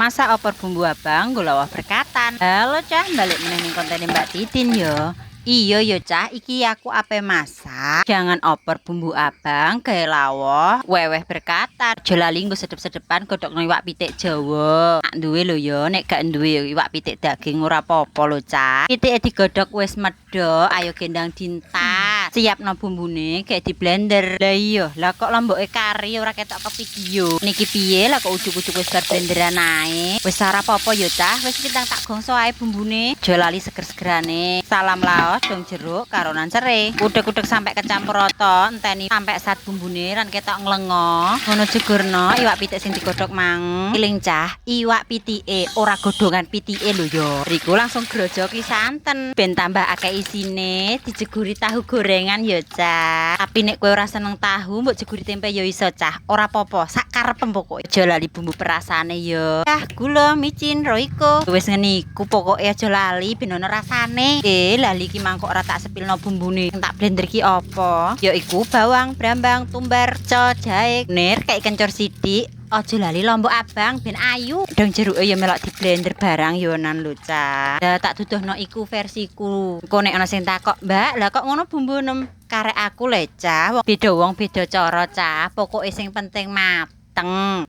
Masak opor bumbu abang nggo lawuh berkatan. Halo cah, balik meneh ning kontene Mbak Titin yo. Iya yo cah, iki aku ape masak. Jangan opor bumbu abang gawe lawuh weweh berkatan. Aja lali nggo sedep-sedepan godhokno iwak pitik Jawa. Nak duwe lho yo, nek gak duwe yo iwak pitik daging ora apa-apa lho cah. Pitike digodhog wis medhok, ayo gendang dintas. Siapno bumbune gawe di blender. Lah iya, lah kok lomboke kari ora ketok ke video. Niki piye lah kok ujug-ujug wis bar blenderan ae. Wis ora apa-apa yo cah, wis iki tak gongso ae bumbune. Aja lali seger-segerane. Salam laos dong jeruk karonan serai. Udek-udek sampai kecampur rata, enteni sampai saat bumbune ran ketok nglengo. Ngono jegurno iwak pitik sing digodhog mang. Eling cah, iwak pitike ora godhongan pitike lho yo. Riku langsung grojoki santen ben tambah akeh isine, dijeguri tahu gorengan yo cah. Tapi nek kowe ora seneng tahu, mbok jeguri tempe yo iso cah. Ora apa-apa, sak karepem pokoke. Aja lali bumbu perasane yo. Cah, gula, micin, royco. Wis ngene iku pokoke aja lali ben ono rasane. Lali iki mangkok ora tak sepilno bumbune. Sing tak blender ki apa? Ya iku bawang, brambang, tumbar, co, jahe, nir, kayak kencur sithik. Aja lali lombok abang ben ayu. Dong jeruke ya melok di blender barang yo nan lho cah. Lah tak duduhno iku versiku. Engko nek ana sing takok, "Mbak, lah kok ngono bumbu nem?" Karek aku le cah. Beda wong beda cara cah. Pokoke sing penting mateng.